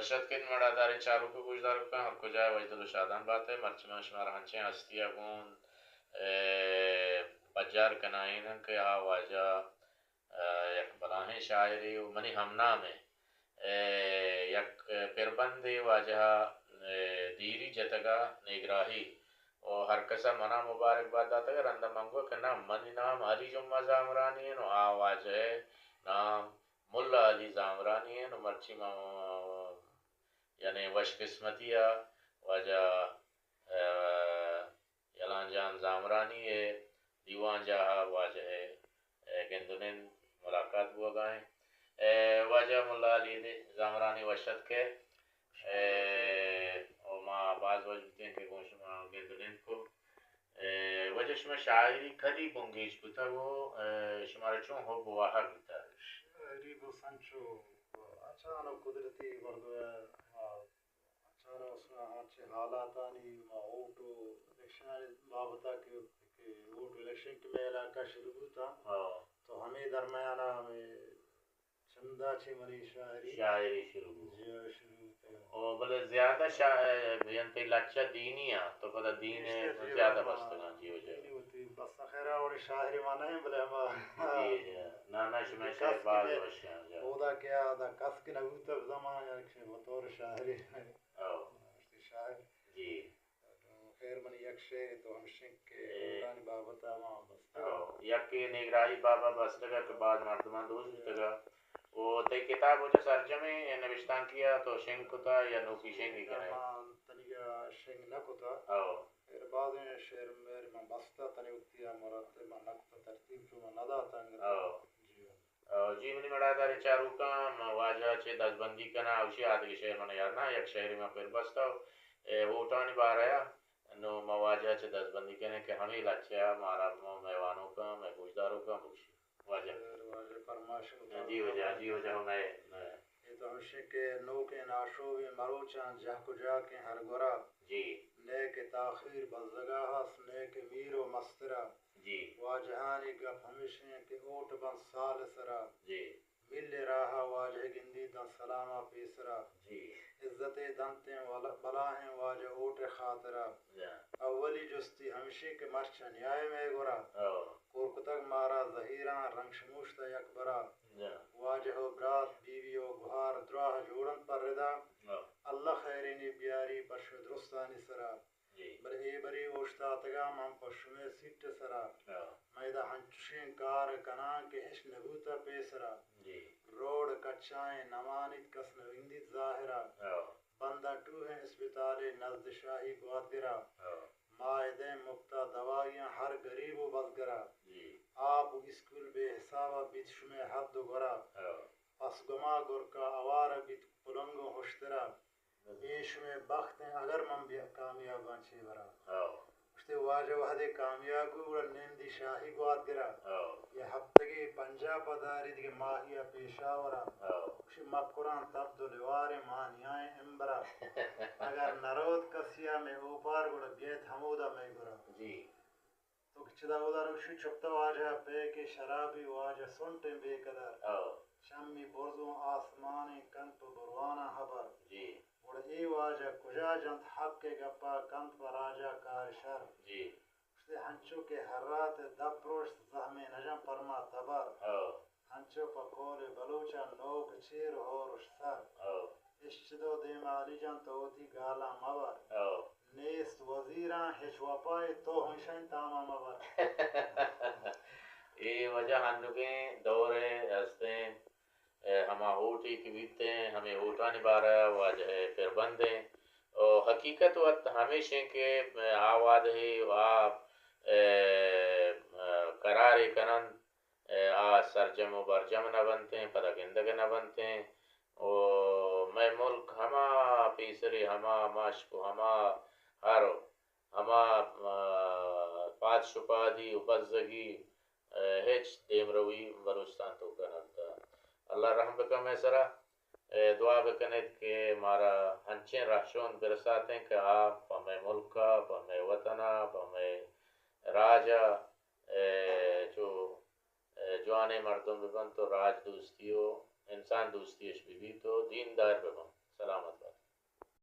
وش اتک ات مڑاداریں چاروک ءُ گوشداروکاں، ہر کجا ءَ وشدل ءُ شادان بات ئے۔ مرچی من شمارا انچیں ہستی ءَ گوں، اے، پجار کنائیناں کہ آ واجہ، اے، یک بلاہیں شاعرے ءُ منی ہمنامیں، اے، یک پربندے واجہ ءَ، اے، دیری جتگ ءَ نیگراہی ءُ ہر کس ءَ منا مبارک بات داتگ ءَ رند ءَ من گو کہ نہ، منی نام علی جمعہ زامرانی انت ءُ آ واجہ ءِ نام ملا علی زامرانی انت ءُ مرچی ما یعنی وش قسمتی ءَ واجہ، اے، یلان جان زامرانی ءِ دیوان جاہ ءَ واجہ ءِ، اے، گند ءُ نند ملاقات بوگ ءَ انت۔ اے، واجہ ملا علی زامرانی وش اتک ئے۔ اے، او ما باز وش بوتیں کہ گوں شما گند ءُ نند کو۔ اے، واجہ شما شاعری کدی بنگیج کتگ ءُ، اے، شمارا چون حب ءُ واہگ بوتگ؟ شاعری بس انچو اچانک قدرتی مردم ءَ، ما اچانک اس ءَ ہنچیں حالاتانی ما ووٹ ءُ الیکشنانی بابت ءَ کہ، کہ ووٹ ءُ الیکشن کہ مئے علاقہ شروع بوتاں، ہاں۔ تو ہمے درمیان ءَ ہمے چندا چہ منی شاعری شاعری شروع بوت۔ جی ہاں، شروع بوت۔ او بلے زیادہ شاعر، یعنی تئی لچہ دینی آں، تو پدا دین ءَ زیادہ بستگاں، جی ہو جی۔ دینی وتی بس خیر ءَ وڑیں شاعری ما نہ ایں، بلے ہما جی، جی۔ نہ، نہ، شمئے شعر باز وش ایں، جی۔ اودا کہ آ دا کس کہ نہ بوتگ زمان، یعنی کہ بطور شاعری۔ او۔ شاعر۔ جی۔ خیر، منی یک شعرے تو ہمشیں کہ اے، اوٹانی بابت ءَ ما بستگ ءَ۔ او، یکے نیگراہی بابا بستگ ءَ کہ باز مردماں دوست بوتگ ءَ۔ او تئی کتاب واجہ سرجمیں نبشتانکی ءَ تو شنگ کتہ یا نوکی شنگی کنئے؟ ما تنیگا شنگ نہ کتہ۔ او۔ خیر، بازیں شعر مئے من بستہ، تنی وتی ءَ مرتب من نہ کتہ، ترتیب چو من نہ داتہ انگت۔ او۔ جی۔ آ، جی، منی مڑاداریں چاروکاں، ما واجہ ءَ چہ دزبندی کناں، اوشی آدگہ شعر من یاد نہ، یک شعرے ما پر بستہ، اے، ووٹانی بارہ ءَ، نوں ما واجہ ءَ چہ دزبندی کنیں کہ ہمے لچہ ءَ مارا، ما مئے وانوکاں، مئے گوشداروکاں بگوشی۔ واجہ۔ خیر، واجہ فرمائش مطابق جی واجہ، جی واجہ، مئے، مئے۔ اے تو ہمشیں کہ نوکیں ناشوبیں مروچاں جہک ءُ جاکیں ہر گورا۔ جی۔ نئے کہ تاخیر بزگا ہست، نئے کہ میر ءُ مسترا۔ جی۔ واجہانی گپ ہمیش انت کہ اوٹ بنت سال سرا۔ جی۔ مل راہ ءَ واجہ گندی داں سلام ءَ پیسرا۔ جی۔ عزتے دنتیں ول-، بلاہیں واجہ اوٹ ءِ خاطرا۔ جی۔ اولی جستی ہمشی کہ مرچاں نیائے مئے گورا۔ او۔ کور کتگ مارا زہیراں رنگ شموشتہ یک برا۔ جی۔ واجہ ءُ برات، بیوی ءُ گہار دراہ جوڑ انت پر ردا۔ او۔ اللہ خیرینی بیاری پر شمئے درستانی سرا۔ جی۔ بلے اے بری اوشتاتگاں من پہ شمئے سیٹ ءِ سرا۔ ہاں۔ من ادا ہنچشیں کار کناں کہ ہچ نہ بوتہ پیسرا۔ جی۔ روڈ کچائیں نمانیت کس نہ گندیت ظاہرا۔ ہاں۔ بنداں ٹوہیں اسپتالے نزد شاہی گوادگرا۔ ہاں۔ ما ادیں مپتا دوائیاں ہر گریب ءُ بزگرا۔ جی۔ آپ ءُ اسکول بے حسابا بیت شمئے حد ءُ گورا۔ ہاں۔ پس گما گرکا اوارہ بیت پلنگ ءُ ہشترا۔ اے شمئے بخت انت، اگر من بیا کامیاب باں چے برا۔ ہو۔ گوشتے واجہ وہدے کامیاب بو، گڑا نندی شاہی گوات گرا۔ ہو۔ یہ ہفتگے پنجاب ءَ داری، دگہ ماہی ءَ پیشاور ءَ۔ ہو۔ گوشی مکران تب دو لیواریں مانیائیں امبرا۔ اگر نروت کسی ءَ مئے اوپار، گڑا بیت ہمودا مئے گورا۔ جی۔ تو کہ چدا اودا روشی چپتہ واجہ ءَ پیکے شرابی، واجہ سنٹیں بے قدر۔ او۔ چمی برزوں آسمانیں کنت پہ برواناں حبر۔ جی۔ گڑا اے واجہ کجا جنت حق ءِ گپا کنت پہ راجا کار شر۔ جی۔ گوشتے ہنچو کہ ہرات ءِ دپ پروشت زہمے نجن پرما تبر۔ او۔ انچو پہ قول بلوچاں نوک چیر ءُ ہورش سر۔ ہو۔ اشچ دو دیما علی جان تو وتی گالاں مبر۔ ہو۔ نیست وزیراں ہچ وپائے تو ہمیشانی تاما مبر۔ اے واجہ ہندوکیں دور ءِ ہستیں، اے، ہما ہوٹے کہ بیتیں، ہمے ہوٹانی بارہ ءَ واجہ ءِ پربندیں۔ او حقیقت وت ہمیشیں کہ آ وعدہ ءُ آ، اے، قرارے کننت، اے، آ سرجم ءُ برجم نہ بنتیں، پدا گندگ نہ بنتیں۔ ءُ مئے ملک ہما پیسری، ہما مشک ءُ ہما ہر ءُ ہما، آ، پاد شپادی ءُ بزگی، اے، ہچ دیمروی بلوچستان توکا نہ بوتگ۔ اللہ رحم بکن مئے سرا۔ اے، دعا بکنیت کہ مارا انچیں رہشون برساتیں کہ آ پہ مئے ملک ءَ، پہ مئے وطن ءَ، پہ مئے راج ءَ، اے، چو، اے، جوانیں مردم بہ بنت ءُ راج دوستی ءُ انسان دوستی اش بہ بیت ءُ دیندار بہ بنت۔